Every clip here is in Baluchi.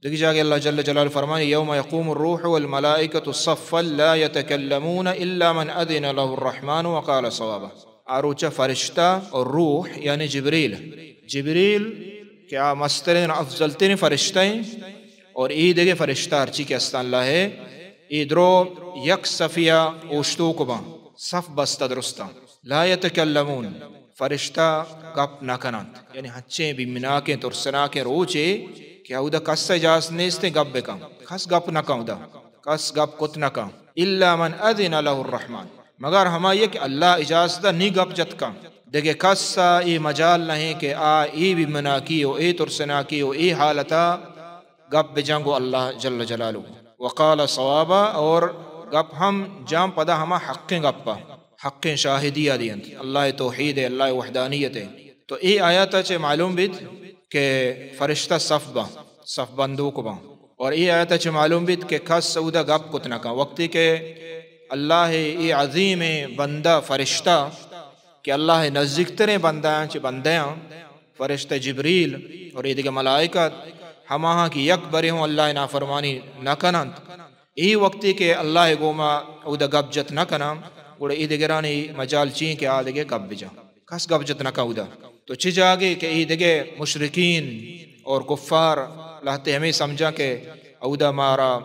دگہ جاگہ اللہ جل جلالہ فرمانی: یوم یقوم الروح والملائکۃ صفا لا یتکلمون الا من اذن له الرحمن وقال صوابا۔ آ روچا فرشتہ اور روح، یعنی جبریل، جبریل کہ آ مسترین افضل ترین فرشتہ ہیں، اور ای دگہ فرشتہ ہرچی کہ استان اللہ ہے، ای درو یک صفیا اوشتوک باں، صف بستہ درستاں۔ لا یتکلمون، فرشتہ گپ نہ کننت۔ یعنی ہنچیں بیمناکیں ترسناکیں روچے کہ اودا کس اجازت نیست گپ بکن، کس گپ نہ کن اودا، کس گپ کت نہ کن۔ الا من اذن له الرحمن، مگر ہما یہ کہ اللہ اجازت دا نی گپ جت کن۔ دگہ کس ای مجال نہیں کہ آ ای بیمناکی و ای ترسناکی و ای حالتا گپ بجنگ و اللہ جل جلالہ۔ وقال صوابا، اور گپ ہم جان پدا ہما حقیں گپا، حقیں شاہدی آ دینت، اللہ توحید ہے، اللہ وحدانیت ہے۔ تو ای آیاتا چہ معلوم بیت کہ فرشتہ صف با، صف بندوک با۔ اور ای آیاتا چہ معلوم بیت کہ کس اودا گپ کت نہ کن۔ وقتی کہ اللہ ای عظیم بندہ فرشتہ کہ اللہ نزدیکتریں بندیاں چہ بندیاں، فرشتہ جبریل اور ای دگہ ملائکہ، ہماہاں کہ یک برے ہوں اللہ نافرمانی نہ کننت، ای وقتی کہ اللہ گوما اودا گپ جت نہ کناں، گڑا ای دگرانی مجال چین کہ آ دگہ گپ بجاں۔ کس گپ جت نہ کن اودا۔ تو چہ جاگے کہ ای دگہ مشرکین اور کفار لہتے ہمیں سمجھاں کہ اودا مارا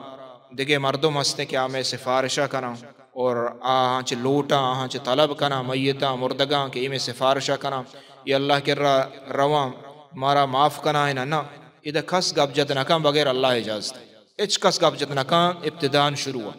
دگہ مردم ہستیں کہ آ مئے سفارشہ کناں اور آہاں چہ لوٹاں، آہاں چہ طلب کناں، میتاں، مردگاں کہ ای مئے سفارشہ کناں، ای اللہ کرا رواں، مارا معاف کناں۔ نہ، نہ، ادا کس گپ جت نہ کن بغیر اللہ اجازت۔ ہچ کس گپ جت نہ کن، ابتدان شروع۔